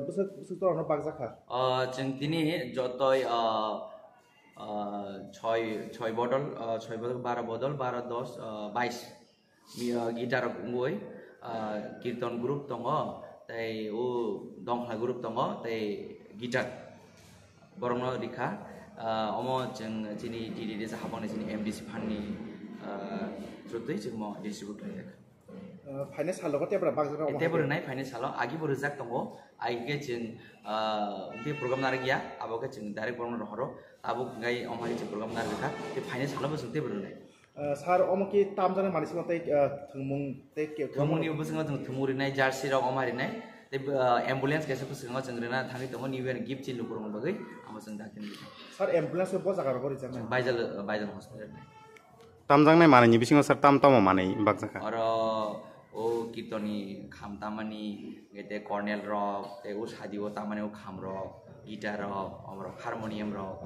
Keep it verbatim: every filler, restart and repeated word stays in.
Bwswk, bwswk torokno bakjak kha? Ah, chwng tini jotoi, ah, ah, choi, choi bodol, ah, choi bodol, baro bodol, baro dos, ah, bais. Mi, ah, guitar rok wngwi, ah, kirton group tongo, tei o dongkhla group tongo, tei guitar. Borokno rikha, ah, omo chwng chini D D D habangni chini M D C fund ni, ah, through twi chwng mo distribute khlai jak. Ah, phainai salo khe tebra bakjak rok Tebra nai phainai salo, agi bo rijak tongo, ai khe chwng, ah, tei program narwk ya, abo khe chwng direct borokno rohoro, abo hwnkhai omo hai chwng program narwk kha, tei phainai salo bo chwng tebra nai. Ah, sir, omo ki tamjaknai manwi sima tei, ah, thwngmung tei ke Thwngmungni bwskango chwng thwngmung rinai, jersey rok omo rinai, tei, ah, ambulance kaisa bwskango chwng rina thangwi tongo, New Year gift chini lukurokni bagwi, amo chwng dakti nai. Sir, ambulance bo jaga rogo rijak nai? Baijal, Baijal hospital nai. Tamjaknai manwini bisingo sir tam tamo manwi bakjakha? Oro o kirtoni kham tamani, hwnkhe tei cornel rok, tei o sadi o tamani o kham rok, guitar rok, omo rok, harmonium rok.